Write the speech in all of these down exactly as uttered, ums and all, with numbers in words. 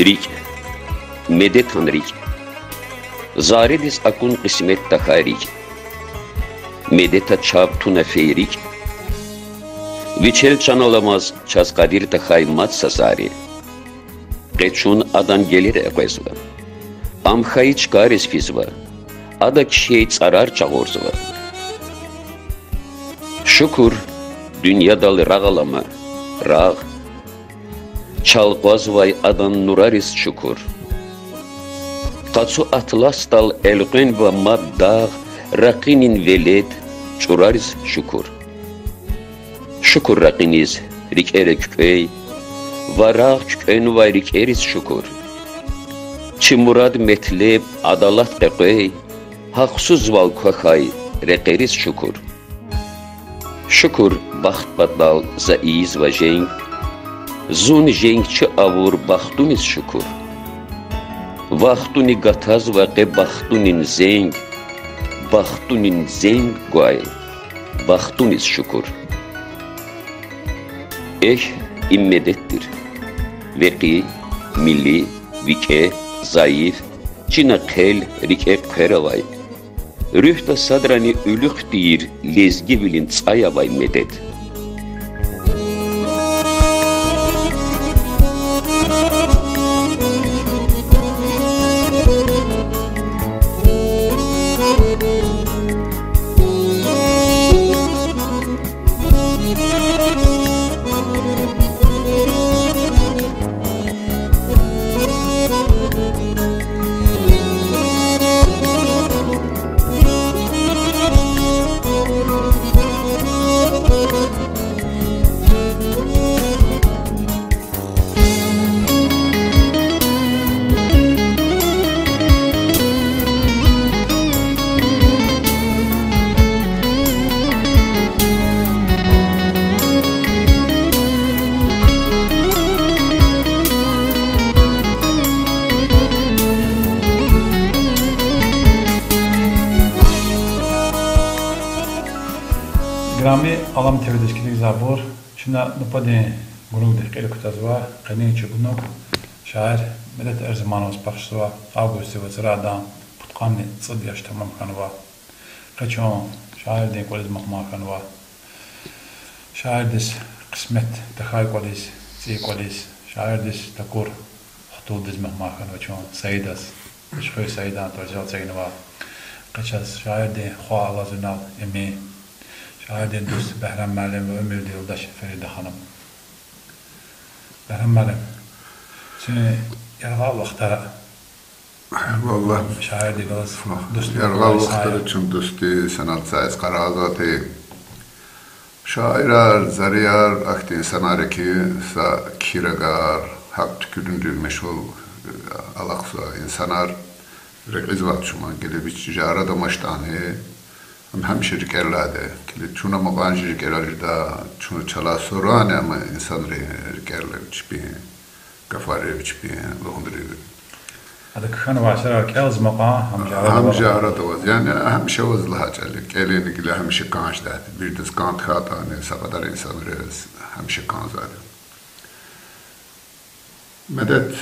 РикӀ, Медетан рикӀ. Заредиз акун кьисмет тахьай рикӀ. Медета чав туна фей рикӀ. Вичел чан аламаз чаз къадир тахьай мад са зари. Къе чун адан гелера къвезва. Ам хьайи чкайриз физва. Ада кхьей цӀарар чагъурзава. Шукур, дуьньядал рагъ алама, рагъ. Чал къвазвай адан нурариз шукур. Къацу атласдал элкъвенва мад дагъ, ракъинин велед, чӀурариз шукур. Шукур ракъиниз, рикӀера куькӀвей ва рагъ куькӀвенвай рикӀериз шукур. Чи мурад, метлеб, адалат къекъвей, гьахъсузвал квахьай рекьериз шукур. Шукур, бахт патал за ийизва женг, зун женгчи авур бахтуниз шукур. Вахтуни гатазва къе бахтунин зенг, бахтунин зенг гвай бахтуниз шукур. Эхь, им Медет тир. Векъи, мили, викӀегь, зайиф, чина хъел, рикӀе хъвер авай. Руьгьда садрани уьлуьхъ тийир лезгивилин цӀай авай Медет. Играми Алам ТВ-диз килигзавайбур, чна нубатдин гунугдихъ кьил кутазва. Къенин чи гунуг шаир Медет Эрзимановаз бахшзава. Августдин вацра адан пудкъанни цӀуд яш тамам хьанва. Къе чун шаирдин кӀвализ мугьман хьанва. Шаирдиз къисмет тахьай кӀвализ, цӀийи кӀвализ, шаирдиз такур хтулдиз мугьман хьанва чун Саидаз. Чуьхуьр Саидан тӀварцӀел эцигнава. Къе чаз шаирдин хва алаз инал Эмин, шаирдин дуст Бегьрам муаллим ва уьмуьрдин юлдаш Ферида ханум. Бегьрам муаллим, куьн яргъал вахтара, валлагь, шаирдихъ галаз дуст, яргъал вахтара чун дустиз, санал цайиз къарагъзавайди. Шаирар, зарияр ахьтин инсанар я хьи, са кхьирагар, гьакӀ туькӀуьрунрив машгъул, э, алахъзавай инсанар рекьизвайди чун, гила вич жагъиратӀа амачтӀани, ам гьамиша рикӀелай я. Гила чун ам кьван чи рикӀелай жеда, чун чалай сурани ам инсанрин рикӀелай, вич пин гафарив, вич пин лугьунрив. Ада кхьенвай эсерар кӀелзамай кьван гьам жагъиратӀа аваз, яни гьамиша аваз лагьай чӀал я. КӀелин гила гьамиша кӀан жедайди. Виридаз кӀан тахьайтӀани, са кьадар инсанриз гьамиша кӀанзавайди. Медет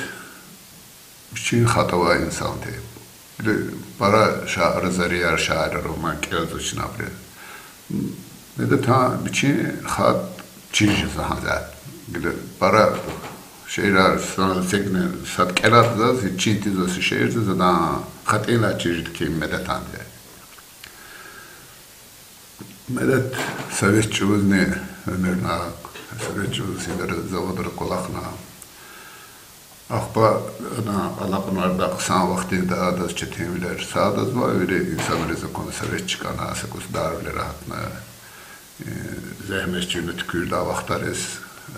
вичин хатӀ авай инсан тир. Гила пара шаир, зарияр, шаирар ава, мад кӀелзава чна абуру. Медетан вичин хатӀ чир жезва гьа затӀ. Гила пара шиирар, са секне сад кӀелайтӀа заз, вичин тийизвай са шиир заз адан хатӀунилай чир жеда хьи, Медетанди. Медет совет чӀавузни уьмуьрна, совет чӀавуз сидра заводра кӀвалахна. Ахпа адан алакьунар хъсан вахтунда адаз четинвилер садазва, вири инсанриз акуна, совет чкӀана, са кӀус дарвилер гьатна, э, зегьмет чирна туькӀуьрдай вахтариз,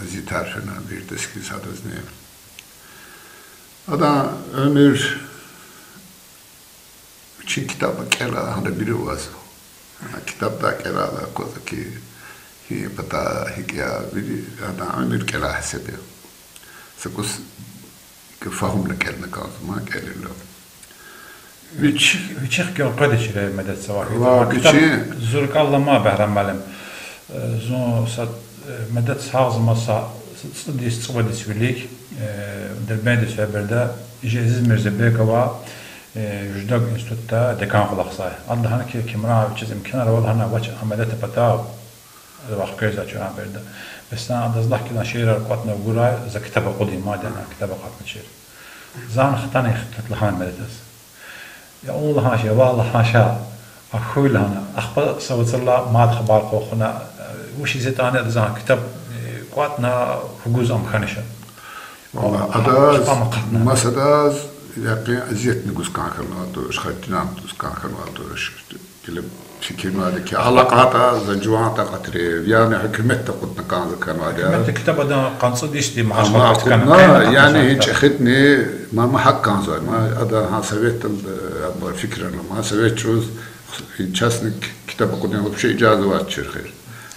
азиятар фена виридаз хьиз адазни. Адан уьмуьр вичин китаб кӀела гьана вири авазва. Китабдай кӀелайла аквазва хьи, гьи патай, гьикӀ я, вири адан уьмуьр кӀелай гьисаб я. Са кӀус фагьумна кӀелна кӀанзава ман кӀелайла. Вич, вичихъ гелкъведачир Медет цавай. Ва китаб вичин зур кӀелна ман, Бегьрам муаллим. Э, зун са, э, Медет сагъзамаз са цӀуд йис, цӀувад йис вилик, э, Дербентдиз фейи береда, жи Азиз Мирзебекова, э, жуьредан институтда декан кӀвалахзавай. Ада лагьана хьи, Кемран, вичиз имканар ава лагьана, вач, а Медета патав, вахквезва чаран береда. Бес лагьана, адаз лагь хьи, лагьана, шиирар кӀватӀна гурай, за ктаб акъудин мад, ана ктаб акъатначир. За ана хтана ихтилат лагьана Медетаз. Я ун лагьанач, я ваъ лагьанач, а хьуй лагьана. Ахпа са вацралай мад хабар кьуна, вучиз ятӀани адаз ана ктаб, э, кӀватӀна, гуз ам хьанач. Валлагь, адаз, ахпа ам акъатна. Масадаз якъин азиятни гуз кӀан хьанвайди туш, хатинан гуз кӀан хьанвайди туш. Гила фикирнавайди хьи, алакъатӀа, за жуван такьатрив, яни гьукуматди акъудна кӀанзава хьанвайди я. Гьукуматди ктаб адан къанни цӀуд йисди магьачкъал акъудна, кьена, яни гьи чӀехидни, ма, ма гьакӀ кӀанзавай, ма, ада гьа советдал, э, фикирна, ма, совет чӀавуз частный ктаб акъудун вообще ижаза авачир хьи.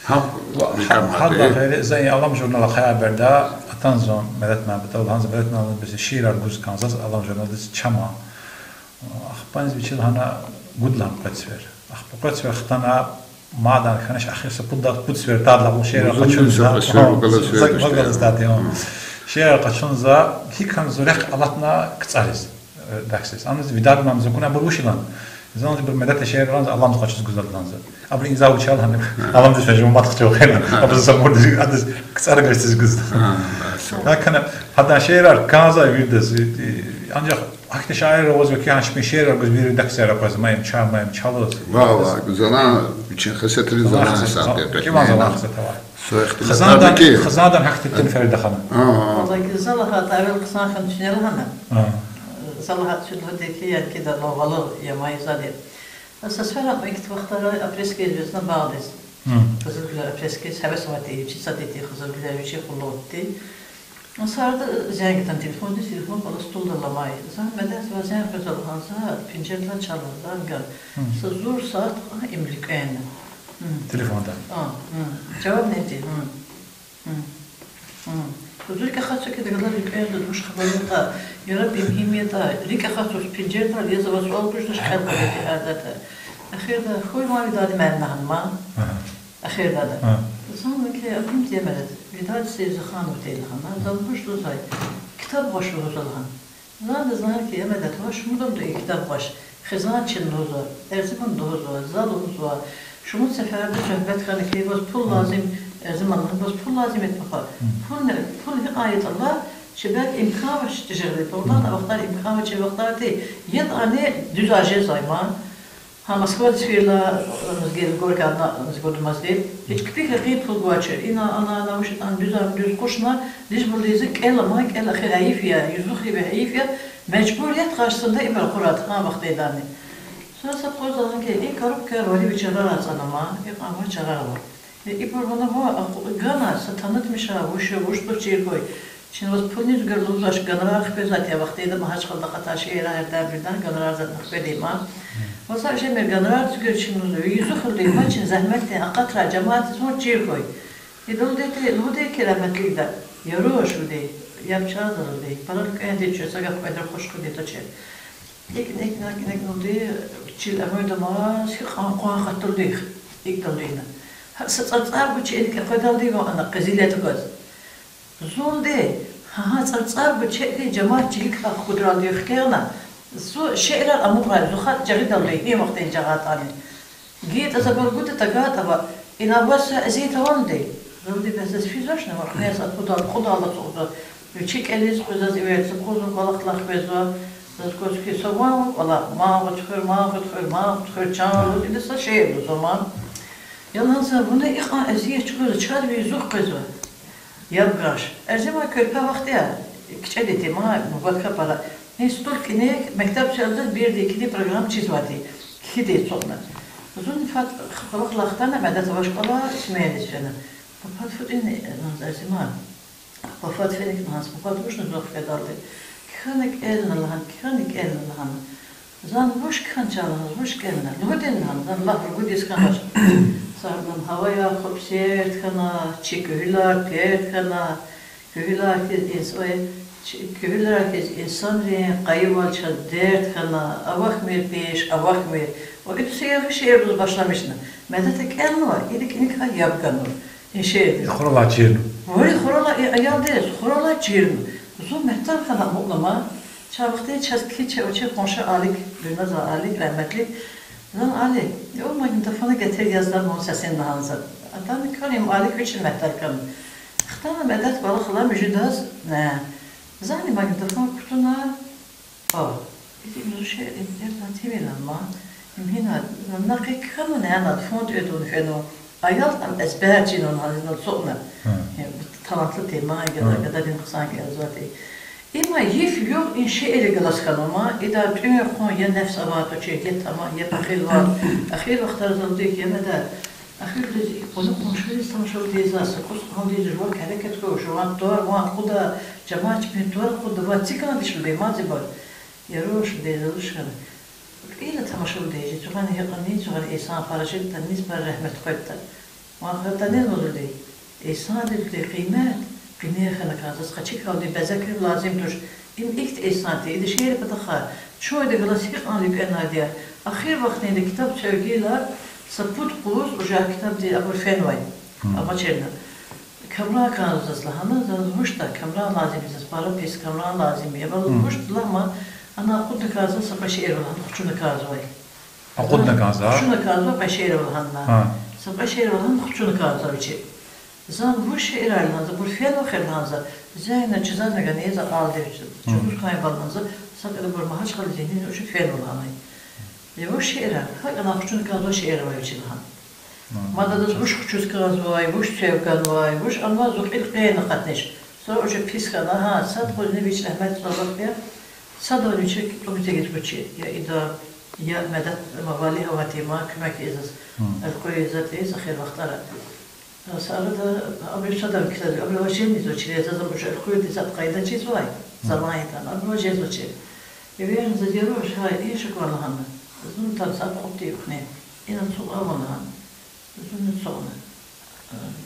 Гьа, ва, гьа, гьа, гьа, за и Алам журнал ахъая береда, атана зун Медет Мямедова, гьанза Медет Мямедова бес шиирар гуз кӀан, заз Алам журналдиз чама. Ахпа низ вичи лагьана, гуд лагьана къвецвер. Ахпа къвецвер хтана, мадан хьанач, ахир са пуд, пуд сефер тадлагъун шиирар къачунза, шиирар къачунза, гьикӀ хьана зун рехъ алатна КцӀариз, э, редакциядиз. Аниз Видад мам зун акуна, абур вуч лагьана. Зун ибур Медета шиирар лагьана, Аламдиз къачуз гуз лагьана. Абуру иза вуч я лагьана, Аламдиз фежун мад хчавхена. Абур са мурдиз, адаз КцӀари гайиз гуз лагьана. Гьакана гьадан шиирар кӀанзавай виридаз, анжах ахьтин шаирар авазва хьи, гьа чпин шиирар гуз вири редакцияра къвезва, ма им чар, ма им чалаз. Ва, ва, залан вичин хесетри залан гьисабда, кӀеван залан хесет авай. Хизандан, хизандан гьахьтин тир, Ферида ханум. Валлагь, за лагьайтӀа, эвел хъсан хьана, чуьне лагьана. За лагьайтӀа, чуьд лугьуди хьи, яни кидалай валал я ма и зади. Са сефер ам ихьтин вахтара апрельский везна багъдиз. Къизилгуьлер апрельский, гьевес авай тир, вичи сад тир, къизилгуьлер вичи къуллугъ тир. Сарда зенг атана телефондиз, телефон кӀвале стулдал аламай. За Медетавай зенг къвезва лагьана, за пенжердилай чалагъ, зани гана. Са зур сят кьван им рикӀвена. Телефонда. Жаваб неди. Зу рикӀ акъатзава хьи, галаз рикӀвенда, вуч хабар ятӀа, яраб им гьим ятӀа, рикӀ акъатзава, пенжердилай язава, суал гузвач, хъел къведа хьи, адетда. Эхирда хьуй ма Видади муаллим лагьана ма. Эхирда ада. Зун икӀ акунти Медет, Видади Севзихановди лагьана, зун вуч лугьузвай, ктаб гъваш лугьузва лагьана. Зун адаз лагьана хьи, я Медет, ваз шумуд ам тӀуьн ктаб гъваш, хизан чна лугьузва, Эрзиман лугьузва, за лугьузва, шумуд сеферда суьгьбет хьана хьи, ваз пул лазим, Эрзиман лагьана, ваз пул лазим я, папа. Пул, пул гьикьван ятӀа лагь, чи белки имкан авач тежедалди, пулдалди а вахтара имкан авачир вахтара тир, ятӀани дуьзар жезвай ма. Гьа Москвадиз фейила, лезги, Горькийдиз, лезги думадиз, гьич кепек рекьин пул гвачир. Ина, ана, ана, вуч ятӀани дуьзар, дуьз къушна, дишбурлиз кӀела ма, кӀела хьи гьайиф я, юзух я, гьайиф я, мажбур я тахьайтӀа ибур акъурай гьа вахтедани. Сура са къуз лагьана хьи, и коробкаяр вари ви чарарай ацӀана ма, икьван ваъ чарар ава. Ибур вуна ва акъу-, гана, са танитӀмиш я, вуч я, вуч туш чир хьуй. Чна ваз пул низ гур лугьузвач, гонорар хквезвай тир а вахтеда, Магьачкъалда акъатай шейэр, гьардан-бирдан гонорар затӀни хкведи ма. Ваз са жемир гонорардиз гур чна лугьузва, ви юзух лугьуди ма, чна зегьметдин акъатрай жемятдиз вуч чир хьуй. Идалди тир лугьуди хьи рагьметлиди, я руш лугьуди, яб чаз лугьуди, пара кӀвенди чуьн, са гаф кьведра хуш хъийиди тушир. ИкӀ, икӀ, икӀ, икӀ лугьуди, чил эгъуьнда ма, гьикьван къван хатурдив, икӀ лугьуди ина. Гьа са цӀарцӀар гуз чи иник экъведалди ван ана къизил ятӀа гваз. Зунди, гьа, гьа цӀарцӀар гуз чи жемят чиликай хкудралди хкягъна, зу шейэрар амукьрай, зу хатӀ жагъидалди, гьи вахтунин жагъайтӀани. ГьитӀа за балбуди тагайтӀа ва ина ваз са эзият авани? Зунди бес заз физвачни, ва кьве са пудал, кьудал ацукьзава. Вичи кӀелиз къвезва заз, иверци къузун кӀвалахдилай хквезва. Заз квез хьи са ван кӀвалах, ман вуч хуьр, ман вуч хуьр, ман вуч хуьр, чан лугьуз, ида са шиир лугьузва ман. Я лагьана за, вуна икьван эзият чӀугвазва, чаз ви юзух къвезва. Яб гана. Эрзиман куьрпе вахт я, кичӀеди тир ма, мубадка пара. Институт кӀаник, мектеб чӀалдиз бирди-кӀаник программа чизвайди, кхьиди ацукьна. Зун фад-, кӀвалахал хтана, Медет авач кӀвале, сменадиз фена. Папа фу тӀуьн, Эрзиман. Папа фена икӀ лагьана, папа вучна зун хкведалди. Кхьена кӀелна лагьана, кхьена кӀелна лагьана. Зун вуч кхьена чан лагьана, вуч кӀелна. Лугьудин лагьана, зун лагь ругуд йис хьанач. Сагьардан гьаваяр хупӀ серд хьана, чи куьгьуьлар перд хьана, куьгьуьлар хьиз инс-, ой, чи куьгьуьлар хьиз инсанрин къайивал чаз дерд хьана, авахьмир пиш, авахьмир. Ва ида са язва шиир лугьуз башламишна. Медета кӀелнава, ида кӀаникай яб ганва. И шиирдиз. Хуралай чирна. Вири хуралай, и аялдиз хуралай чирна. Зун мягьтел хьана амукьна ман. Чан вахтунда чаз кичи, чи къунши Алик, Гуьлназ Алик, рагьметлу. Зун: Али, я магнитофон гетир, я заз ман сесин лагьана за. Атана кӀан, им Алик вичи мягьтел хьана. Хтана Медет кӀвалахал муьжуьдаз, э, зани магнитофон кутуна, а, иди, ну, шей, им, я, зун тимилан ма, им гьина, на къе кхьенва, на, на, фонд эдун фенва. Аял там эзбер чирун гьанизна цукьна. Гьа. Э, талантлу тир ма, гада, Гьа. гададин хъсан кӀелзавай тир. Има йиф-югъ и шиирри галаз хьанва ма, ида тӀуьн-хъун я нефс авай тушир, я тама, я пехилвал. Эхир вахтара зун дик я меда. Эхирдиз кьуна къуншидиз тамашавилиз, са кӀус кьвандиз жувак гьерекат хьуй, жуван тӀвар ван акъуда, жамаат чпин тӀвар акъуда, ва цикандиш лугьудай ма зи ба. Яруш, дезалуш хьана. Кьила тамашавилиз, цугъани гьикьван, цугъани инсан пара жедатӀа, низ пара рагьмет къведатӀа. Ва хатӀаниз мазуди, инсандиз лугьудай къимет, къине хьана кӀанзава, къачи калди безекрив лазим туш. Им ихьтин инсан тир, ида шиир патахъай, чун ида галаз гьикьван луькӀвенайди я. Эхир вахтунда ктаб цевгила, са пуд къуз уже ктабдин абур фенвай. Амачирна. Камран кӀанзава заз лагьана, заз вучда камран лазим я, заз пара пис камран лазим я. Ваз вучда лагьана, ана акъудна кӀанзава, са кьве шиир лагьана, хучуна кӀанзавай. Акъудна кӀанзава? Хучуна кӀанзава, кьве шиир лагьана. Гьа. Са кьве шиир лагьана, хучуна кӀанзава вичи. Зун вуч шиирар лагьана за, абур фенва хьи лагьана за, зегьнет чизанагани за алди вичи. Чун вуч кайбал лагьана за, са кьвед абур Магьачкъалаз зигьниз учи фенва лагьанай. Я вуч шиирар, гьакӀ ана хучуна кӀанзавай шиир авай вичи лагьана. Мад адаз вуч хучуз кӀанзавай, вуч цев ганвай, вуч анвай, зун кьил къене акъатнач. Са уже пис хьана, гьа, сад къузни вич рагьметдиз алакьда, садани вичи тӀуб тегиз гучи, я ида, я Медет, ма Вали авай тир ма, куьмек ийиз заз, элкъуьриз заз тир эхир вахтара. Са арада абуру садав килигзава, абуру ваз жемизва чириз, заз уже элкъуьрди сад къайда чизвай, заман атана, абуру ваз жезвачир. Эверни заз: я руш, гьа, ин шакӀан лагьана. Зун тан сад кьуд тир кьуьне. Ина цукь авун лагьана. Зун ацукьна.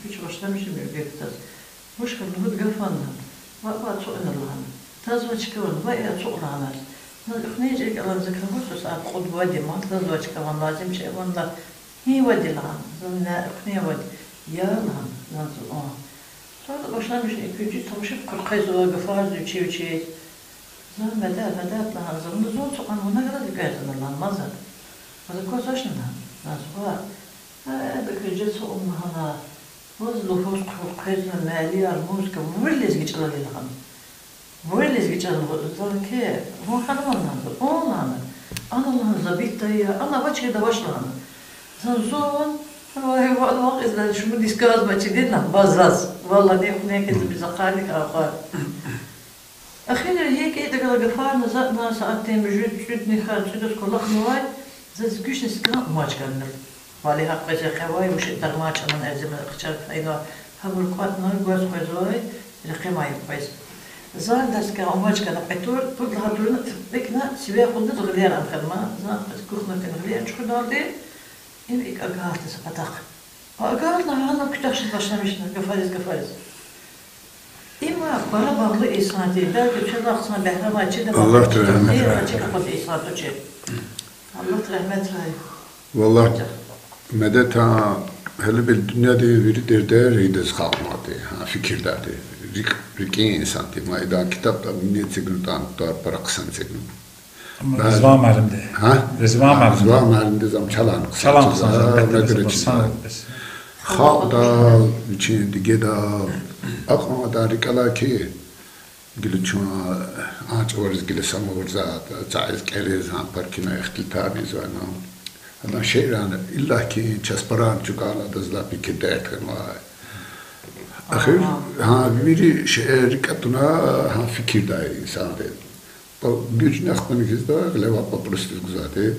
Вич башламишна муьжуьд ктаз. Вуч хьана, лугьуд гаф ван лагьана. Ваъ, ваъ, ацукь ина лагьана. Тазва чка ван, ваъ, ацукь лагьана. Зун кьуьне чӀир кӀелна, за кавусу сад кьуд вади, ман тазва чка ван лазим чи ван лагь. Гьи вади лагьана, зун на кьуьне вади. Я лагьана, зун зун. Сада башламишна экуьнжи тамашиз къуркъвезва, гафарзава вичи вичиз. Зун Медет, Медет лагьана, зун зун цукьна вуна галаз эквезна лагьана, маза. Маза квазвачни лагьана, зун зун. Э, бекрежец ум лагьана. Ваз лугьуз къуркъвезва, мелияр, музыка, вури лезги чӀалал лагьана. Вури лезги чӀалал лугьузва, зун ки, вун хьанвани лагьана, зун лагьана. Ана лагьана, забитая, ана авачирди авач лагьана. Зун зун, вай, вал вакъизла шумуд йис кӀанзавачирди лагьана, баз заз. Валлагь, ни хъуьне кӀезми за къарни кӀан хва. Эхирра икӀ идагала гафарна затӀна, сятдин муьжуьд, цӀуьдни хьана, цӀуьдаз кӀвалахнавай, заз гуьшни сикӀан умачканна. Вали гьакъвез рекье авай, вуч дарман чӀалан эрзиман хъчар хьайила, гьабур кӀватӀна гваз къвезвай, рекье амай къвез. Зани дасткан умачкана кьве тур, пуд лагьай турна фикьна сиве акъудна, гъилер ам хьана ма, зун кухнядин гъилер чуьхуьдалди, им икӀ агатна са патахъ. Агатна, гьана куьтягьиз башламишна гафариз-гафариз. Има пара багьлу инсан тир, белки чаз ахцан бегьрама чида, Аллагьди рагьмет гьи, гьа, чӀехи кьуд инсан тушир. Аллагьди рагьметрай. Валлагь, Медета гьелбет дуьньядин вири дердер идаз халкьнавайди, гьа, фикирдайди. РикӀ, рикӀин инсан тир. Ма идан ктабда вини эцигнатӀан, тӀвар пара хъсан эцигна. Ризван муаллимди. Гьа? Ризван муаллимди. Ризван муаллимдиз ам чалай хъсан, чалай хъсан, чалай, мегречи. Халкьдал, вичин дигедал, акьван адан рикӀ алай хьи, гила чун а чӀавариз гила самавурза, цаиз кӀериз, гьа паркина ихтилатарни ийизвайна. Адан шиирар иллаки часпарар чӀугуна адаз лап и кирдер хьанвай. Эхир, гьа, вири шиир рикӀ атуна, гьа, фикирдай инсанди. Гуьжни ахпани хьизда, гъиле ваъ, папрусдиз гузвайди.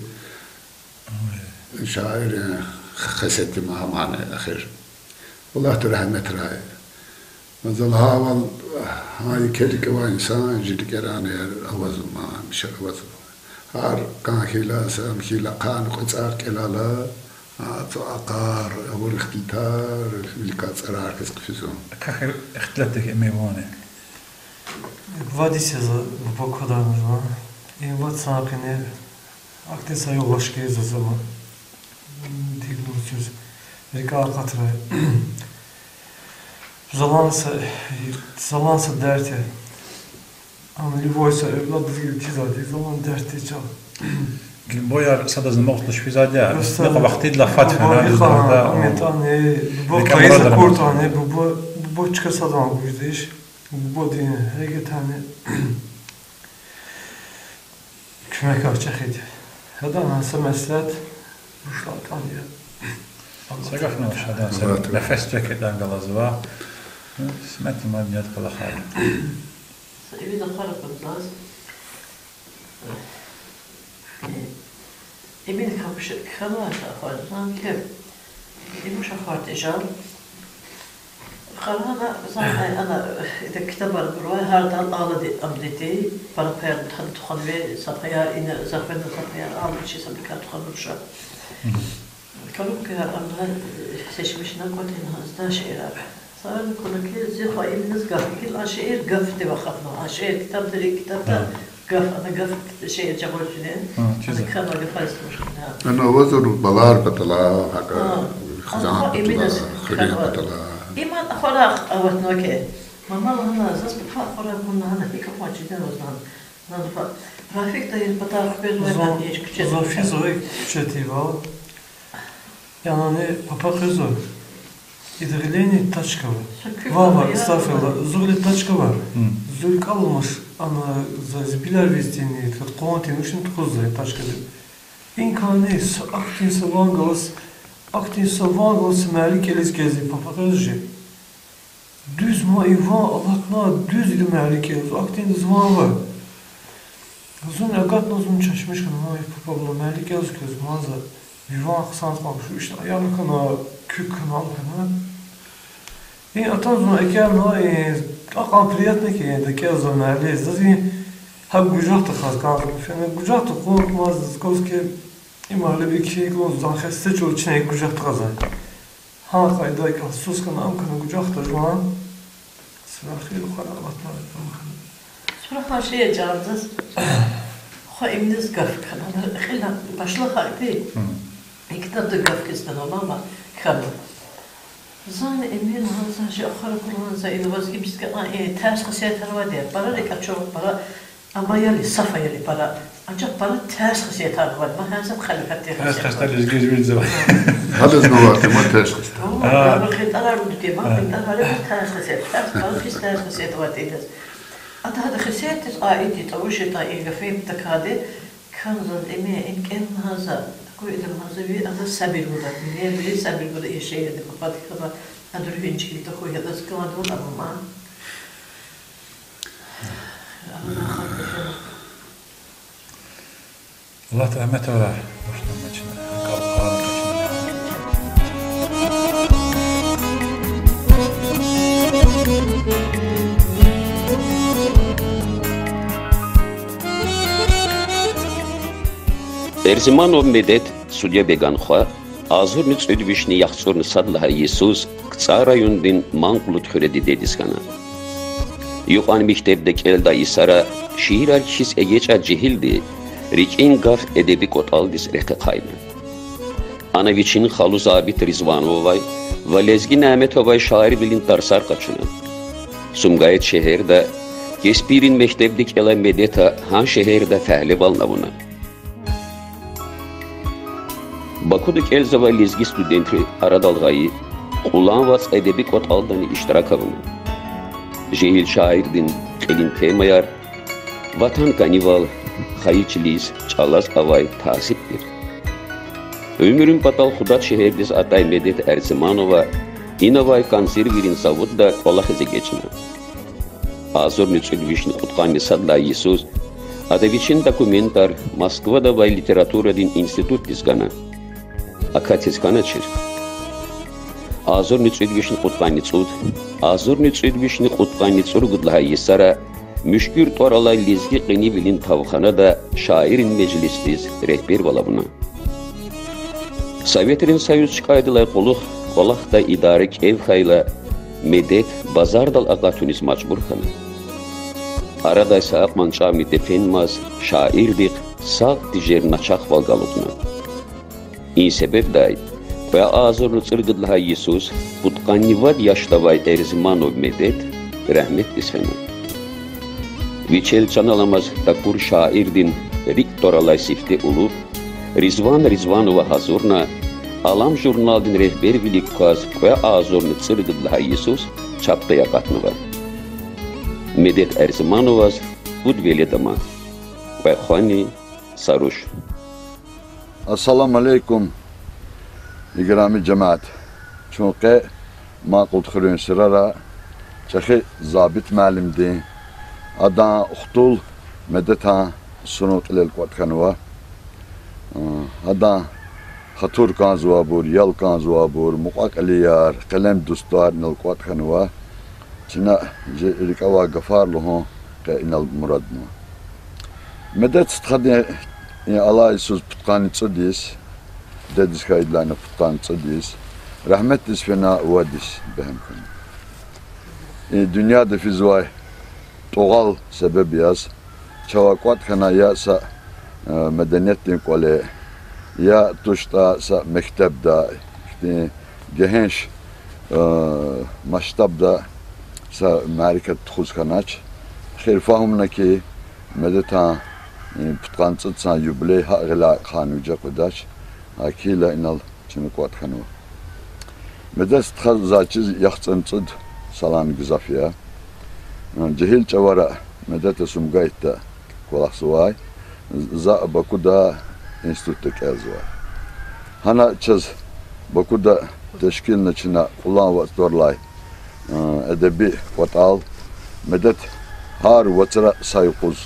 Шаирдин хесети ма гьамани эхир. Аллагьди рагьметрай. Мазалгьавал, гьа еке рикӀ авай инсан жи рикӀерани авазва ма, гьамиша авазва. Гьар кӀан хьайила, сам хьайила, къанни кьве цӀар кӀелайла, а, цӀакъар, авур ихтилатар, виликай цӀарар хьиз хъфизва. Кахьи ихтилатдик эми вани? Вад йис я за Бакуда жезва. И вад йисан къене ахьтин са юлдаш хьиз заз ама, дигнув чиз, рикӀ акъатрай. Залан са, залан са дерт я. Ам любой са эвлад лезгийриз чизвайди я, залан дерт я чал. Любойяр садазни амукьдач физвайди я. Просто вахтидилай фад фена, ам ятӀани, буба пайиз акуртӀани, буба, буба чка садани гуж жедач. Бубадин гьерекатни куьмекар чӀехиди. Гьадан гьа са меслят рушлатӀан я. Са гафни авач, гьадан са нефес чекетӀан галазва. Смети мад яд кӀвалахар. Са ивиз ахварай кӀанзаз. Эмин камш кхьенвай са ахвар, зан кхьей. Имуш ахвар тежал. Къарагъна, зан ана, ида ктабар гурай, гьардан алади амдиди, пара паяр тан тухванвай, са паяр ина, за хвена, са паяр ам чи са бикар тухванур ша. Коробкаяр ана, сечмишна кӀватӀ ина, зда шиирар. Сарни куна ки, зи хва им низ гаф, гила а шиир гафдив акъатна, а шиир ктабда, ри ктабда, гаф, ана гаф шиир жагъур жуьре. Ана кхьенва гафар истмушна. Ана авазва балар патала, гьакӀа хизан патала, хуьруьн патала. Иман ахварай аватнава ки. Мама лагьана, заз папа ахварай кьуна лагьана, гьикӀ акъваз чида ваз лагьана. Заз папа, Рафик дайи патай хквезвай зун, куьче. Зун физвай куьче тирвал. Янани папа къвезва. Ида гъилени тачка ава. Ва, ва, эстагъфируллагь, зун гъиле тачка ава. Зун кӀаламаш, ана, за зибилар везтини, къван тин, вучни тухуз за тачкадиз. Ин кани са ахьтин са ван галаз, ахьтин са ван галаз са мярекатдиз кӀелиз, папа къвезва жи. Дуьз ма и ван алатна, дуьз ида мярекатдиз, ахьтиндиз ван ава. Зун агатна, зун чешмиш хьана, ма и папа, вуна мярекатдиз квез маза, ви ван хъсан кьван, шу ишна аяр хьана, куьк хьана, ам хьана. И атана зун экӀянна, и, акьван приятно ки, ида кӀелзава мярекатдиз, заз и гьакӀ гужахда хаз кӀанзава, фена гужахда кьун маза, заз кваз ки, и мярекатдик кхьин кьун зун хесте чӀал чна и гужахда хаза. Гьа къайдада кӀел сус хьана, ам хьана гужахда жуван. Сурахъ и хварай алатна ам хьана. Сурахъ шей чӀанзаз. Хва им низ гаф хьана, ана кьила башла хьайитӀа. И ктабда гаф хьиз хьана, мама, хьана. Зани Эмин, гьа зан шей ахварай кьуна, за ина ваз гьибсга а, э, терс хесетар авайди я, пара рикӀ ачух, пара амаяри, сафаяри пара. Анжах пара терс хесетар авайди, ма гьа зан халифатдин хесет. Терс хесетар лезгийриз виридаз ава. Гьадаз авайди ма терс хесет. О, гьа, ма къинтӀарар авайди ма, къинтӀарар авайди терс хесет. Терс, пара пис терс хесет авайди идаз. Ада гьадан хесетдиз аид я, тӀавуш ятӀа и гаф им такади, кхьенва заз, Эмин, ин кӀелна гьа за, акур ида маза ви, ада сабур гуда, вири, вири сабур гуда и шиирдин пападик хьана, адан руьгь инжикӀ тахьуй, гьадаз кӀанзава ама. Аллагьди рагьмет авурай, башламачна, кал къарагъна чна. Эрзиманов Медет, Судьябеган хва, агъзурни кӀуьд вишни яхцӀурни сад лагьай йисуз КцӀар райондин Манкъулуд хуьре дидедиз хьана. Юкьван мектебда кӀелдай йисара шиирар кхьиз эгечӀай жегьилди РикӀин гаф эдеби кӀватӀалдиз рекье ахъайна. Ана вичин халу Забит Ризвановавай ва Лезги Няметовай шаирвилин тарсар къачуна. Сумгаит шегьерда кеспийрин мектебда кӀелай Медета гьа шегьерда фагьлевални авуна. Бакуда кӀелзавай лезги студентри арадал гъайи Кьулан вацӀ эдеби кӀватӀалдани иштирак авуна. Жегьил шаирдин кьилин темаяр: ватан кӀанивал, хайи чилиз, чӀалаз авай тасиб тир. Уьмуьрин патал Худад шегьердиз атай Медет Эрзиманова инавай консервийрин заводда кӀвалахиз эгечӀна. Агъзурни кӀуьд вишни кьудкъанни сад лагьай йисуз ада вичин документар Москвада авай литературадин институтдиз гана. Акатиз хьаначир. Агъзурни кӀуьд вишни кьудкъанни цӀуд, агъзурни кӀуьд вишни кьудкъанни цӀуругуд лагьай йисара Муьшкуьр тӀвар алай лезги къенивилин тавханада шаиррин межлисдиз регьбервал авуна. Советрин Союз чкӀайдалай кьулухъ кӀвалахдай идара кӀев хьайила, Медет базардал акъатуниз мажбур хьана. Арадай са акьван чӀавни тефенмаз шаирдихъ сагъ тежер начагъвал галукьна. И себебдай Кьве агъзурни цӀуругуд лагьай йисуз пудкъанни вад яшда авай Эрзманов Медет рагьметдиз фена. Вичел чан аламаз такур шаирдин рикӀ тӀвар алай сифте улуб Ризван Ризванова гьазурна Алам журналдин регьбервилик кваз кьве агъзурни цӀуругуд лагьай йисуз чапдай акъатнава. Медет Эрзмановаз пуд велед ама: кьве хвани, са руш. Ассаламу алейкум, играми жемят! Чун къе Макьулдхуьруьн сурара чӀехи Забит муаллимдин, адан хтул Медетан сурун кьилел кӀватӀ хьанва. Адан хатур кӀанзавайбур, ял кӀанзавайбур, мукьва-кьилияр, къелем дустар инал кӀватӀ хьанва. Чна чи рикӀе авай гафар лугьун къе инал мураднава. Медет стхадин и алай йисуз пудкъанни цӀуд йис, дедиз хьайидалайни пудкъанни цӀуд йис, рагьметдиз фена вад йис бегьем хьана. И дуьньяда физвай тӀугъвал себеб яз чавай кӀватӀ хьана я са, э, медениятдин кӀвале, я туштӀа са мектебда, ихьтин гегьенш, э, масштабда са мярекат тухуз хьанач. Эхир фагьумна хьи, Медетан, э, пудкъанни цӀуд йисан юбилей гьакӀ гъиляй ханвиже къведач. ГьакӀ хьайила инал чна кӀватӀ хьанва. Медет стхадиз чиз яхцӀурни цӀуд йисалай гзаф я. Жегьил чӀавара Медета Сумгаитда кӀвалахзавай, за Бакуда институтда кӀелзавай. Гьана чаз Бакуда тешкилна чна Кьулан вацӀ тӀвар алай эдеби кӀватӀал. Медет гьар вацра са юкъуз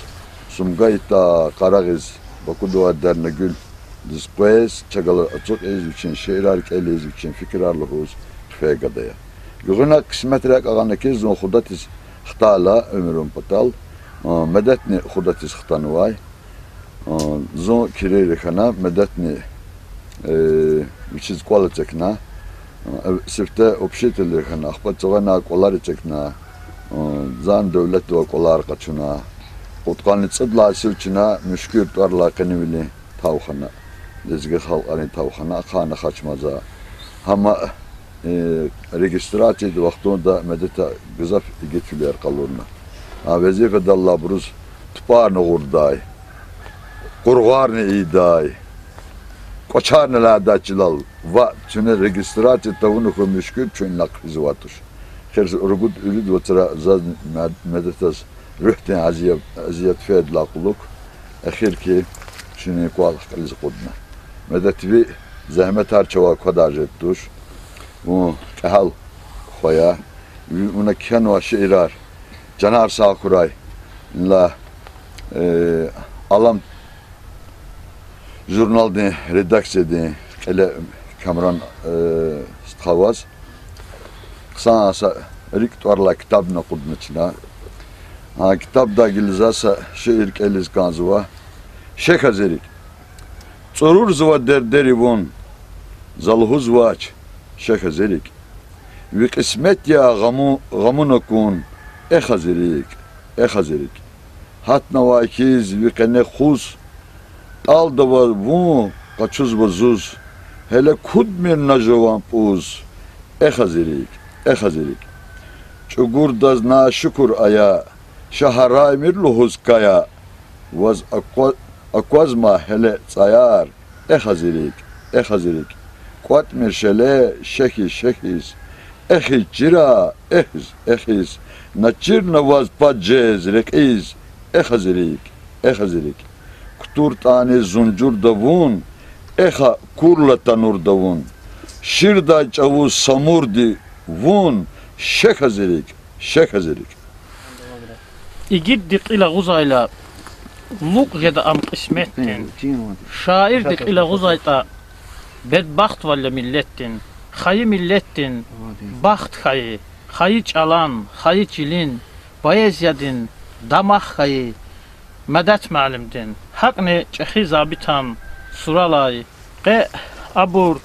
Сумгаитдай къарагъиз, Бакуда авай Дернегуьлдиз къвез, чагал ацукьиз, вичин шиирар кӀелиз, вичин фикирар лугьуз хъфей гада я. Гуьгъуьна кьисмет рекӀ гъана хьи, зун Худатиз хтайла уьмуьрун патал, Медетни Худатиз хтанвай. Зун кирир хьана, Медетни вичиз кӀвал эцигна, сифте общительдиз хьана, ахпа цавена кӀвалар эцигна, зан девлетда авай кӀвалар къачуна. Кьудкъанни цӀуд лагьай йисуз чна Муьшкуьр тӀвар алай къеневилин тавхана, лезги халкьарин тавхана ахъайна Хачмаза. Гьама регистрацияди вахтунда Медета гзаф игитвилер къалурна. А везифадал алайбуруз тупӀарни гъурдай, къургъарни ийидай, кӀвачерни алайдай чилел ваъ, чуьне регистрация тавуна хьуй Муьшкуьр, чун инлай хъфизвай туш. Эхир ругуд-вирида вацра заз, Медетаз руьгьдин азият, азият фейидалай кьулухъ, эхир хьи, чун и кӀвал кьилиз акъудна. Медет, ви зегьметар чавай квадай жеди туш. Вун кьегьал хва я. Ви, вуна кхьенвай шиирар чанар сагъ хьурай. Инлай Алам журналдин редакциядин кьиле Камран стха ваз хъсан са РикӀ тӀвар алай ктабни акъудна чна. А ктабдай гила за са шиир кӀелиз кӀанзава. Шехьа зи рикӀ. ЦӀурурзава дердери вун, за лугьузвач, шехьа зи рикӀ. Ви кьисмет я гъаму-, гъамуна кун, эхьа зи рикӀ, эхьа зи рикӀ. Гьатнавай хьиз ви къене хуз, тӀалдава вун, къачузва зуз, гьеле кудмир на жуван пӀуз, эхьа зи рикӀ, эхьа зи рикӀ. ЧӀугурдаз нашукур ая, ша гьараймир лугьуз кая, ваз аква-, аквазма гьеле цӀаяр, эхьа зи рикӀ, эхьа зи рикӀ. КӀватӀмир шеле шехьиз-шехьиз, эхиз чира, эхиз, эхиз, на чирна ваз пад жез рекьиз, эхьа зи рикӀ, эхьа зи рикӀ. КутуртӀани зунжурда вун, эхьа курла танурда вун. Ширдай чӀавуз Самурди вун, шехьа зи рикӀ, шехьа зи рикӀ. Игитди кьил агъузайла, лукӀ жеда ам кьисметдин. Шаирди кьил агъузайтӀа, бедбахтвал я миллетдин. Хайи миллетдин бахт хьайи, хайи чӀалан, хайи чилин, поэзиядин дамах хьайи Медет муаллимдин, гьакӀни чӀехи Забитан суралай, къе абур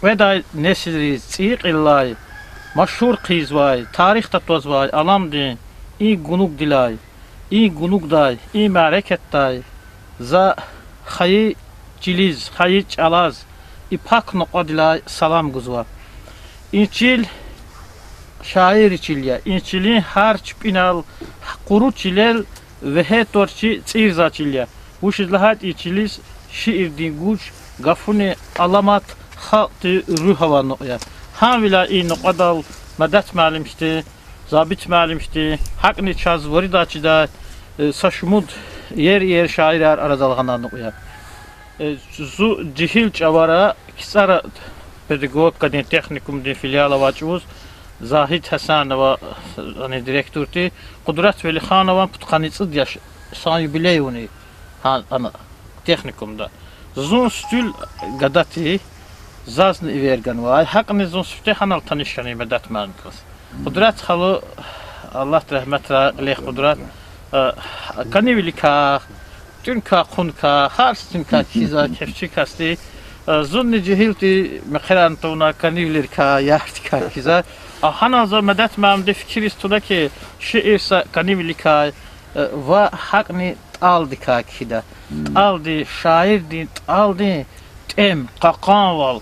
къведай несилриз цӀийи кьилелай машгьур хъийизвай, тарихда твазвай Аламдин и гунугдилай, и гунугдай, и мярекатдай за хайи чилиз, хайи чӀалаз и пак накьвадилай салам гузва. И чил шаиррин чил я. И чилин гьар чпинал къуру чилел вегьей тӀварцӀи цӀийизвай чил я. Вучиз лагьайтӀа и чилиз шиирдин гуж, гафунин аламат, халкьдин руьгь авай нукь я. Гьавиляй и накьвадал Медет муаллим хьтин, Забит муаллим хьтин, гьакӀни чаз вирида чидай, э, са шумуд иер-иер шаирар арадал гъанвай нукь я. Э, зу жегьил чӀавара КцӀара педагогикадин техникумдин филиал авай чӀавуз Загьид Гьасанова, ана директор тир, Къудрат Велиханован пудкъанни цӀуд яш, са юбилей авуна гьа ана техникумда. Зун сифте гада тир, зазни эвер ганвай, гьакӀни зун сифте гьанал таниш хьана Медет муаллимдихъ галаз. Къудрат халу, Аллагьди рагьметрай, кьиле Къудрат, э, кӀанивиликай, тӀуьникай, хъуникай, гьар сифтеникай кхьизвай кефчи кас тир. Э, зунни жегьил тир, мехъерарни тавуна кӀанивилерикай, ярдикай кхьизвай. А гьанал за Медет муаллимдин фикириз туна хьи, шиир са кӀанивиликай, э, ва гьакӀни тӀалдикай кхьида. ТӀалдин, шаирдин тӀалдин тӀем, кьакьанвал,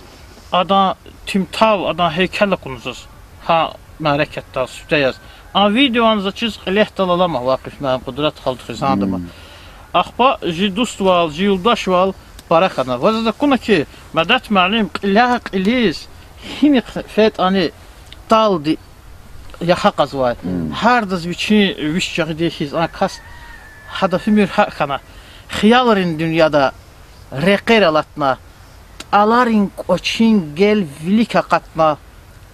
адан тимтал, адан гьейкел акуна заз гьа мярекатдал сифте яз. А видеони заз чиз кьиле хьайидалай алама, Вакъиф муаллим, Къудрат халудихъ хизандама. Ахпа жи дуствал, жи юлдашвал пара хьана. Ва заз акуна хьи, Медет муаллим кьиляй-кьилиз гьинихъ фейитӀани тӀалди яхъ акъвазвай. Гьардаз вичин виш жагъиди хьиз а кас гьадаз уьмуьр гьакӀ хьана. Хиялрин дуьньяда рекьер алатна, тӀаларин кӀвачин гел вилик акъатна,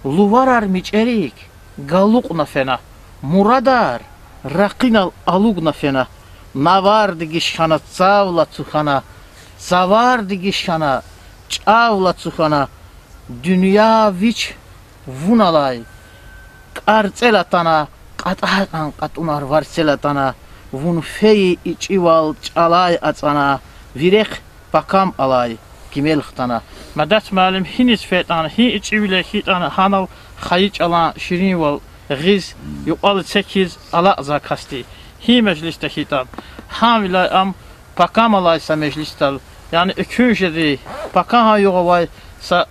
луварар мичӀерик галукьна фена, мурадар ракъинал алугна фена, навар дегиш хьана, цавла цух хьана, цавар дегиш хьана, чӀавла цух хьана, дуьнья вич вун алай кӀарцӀел атана, кьатӀай кьван кьатӀунар варцел атана, вун фейи ичӀивал чӀалай ацӀана, ви рехъ пакам алай кимел хтана. Медет муаллим гьиниз фейитӀани, гьи ичӀивиле хьайитӀани гьанал хайи чӀалан ширинвал гъиз, юкьвал эцигиз алакьзавай кас тир. Гьи межлисда хьайитӀани. Гьавиляй ам пакам алай са межлисдал, яни экуьн жеди, пакагьан югъ авай са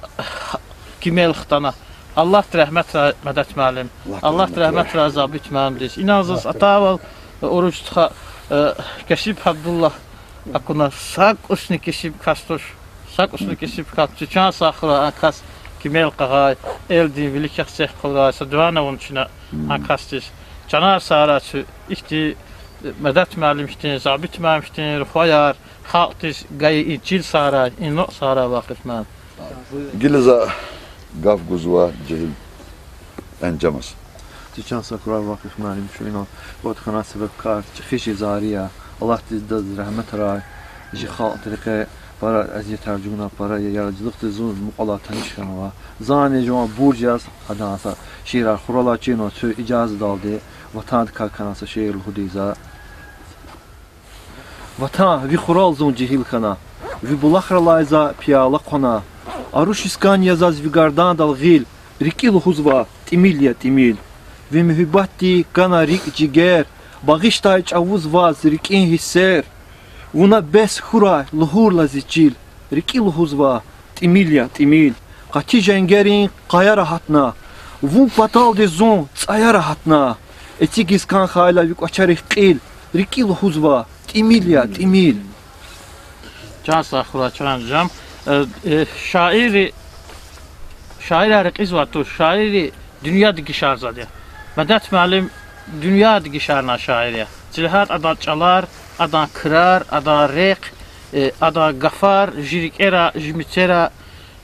кимел хтана. Аллагьди рагьметрай Медет муаллим. Аллагьди рагьметрай Забит муаллимдиз. Инал заз атайвал, Уруж стха, э, Кесиб Абдуллагь акуна, са кӀусни кесиб кас туш. Са кӀусни кесиб кас, чи чан сагъ хьурай а кас, кимел къагъай, элдин вилик эх-цехъ хъувурай, са дуьа авуна чна а касдиз. Чанар сагърай чи ихьтин, э, Медет муаллим хьтин, Забит муаллим хьтин рухваяр халкьдиз гайи и чил сагърай, и нукь сагърай, Вакъиф муаллим. Гила за гаф гузва жегьил Энжемаз. Чи чан сагъ хьурай, Вакъиф муаллим, чун инал вад хьана себеб кар чӀехи жезари я. Аллагьди адаз рагьметрай, жи халкьдин рекье пара азиятар чӀугуна, пара ярачлухдиз зун мукьвал алай таниш хьанва. Зани жуван бурж яз гьадан са шиирар хуралай чирна, куь ижазадалди, Ватандикай кхьена са шиир лугьудайди я за. Ватан, ви хурал зун жегьил хьана, ви булахралай за пияла хъвана. Аруш йис кӀан я заз ви гардандал гъил, рикӀи лугьузва тӀимил я, тӀимил. Ви муьгьуьббатди кана рикӀ-жигер, багъишдай чӀавуз ваз рикӀин гьиссер. Вуна бес хьурай лугьурла зи чил, рикӀи лугьузва тӀимил я, тӀимил. Къати женгерин къаяра гьатна, вун паталди зун цӀаяра гьатна. Эцигиз кӀан хьайила ви кӀвачерихъ кьил, рикӀи лугьузва тӀимил я, тӀимил. Чан сагъ хьурай, чан жам. Э, э, шаирри, шаирар рекьизвай туш, шаирри дуьнья дегишарзавайди я. Медет муаллим дуьнья дегишарнавай шаир я. Цилегьат адан чӀалар, адан крар, адан рехъ, э, адан гафар жи рикӀера, жи мецера,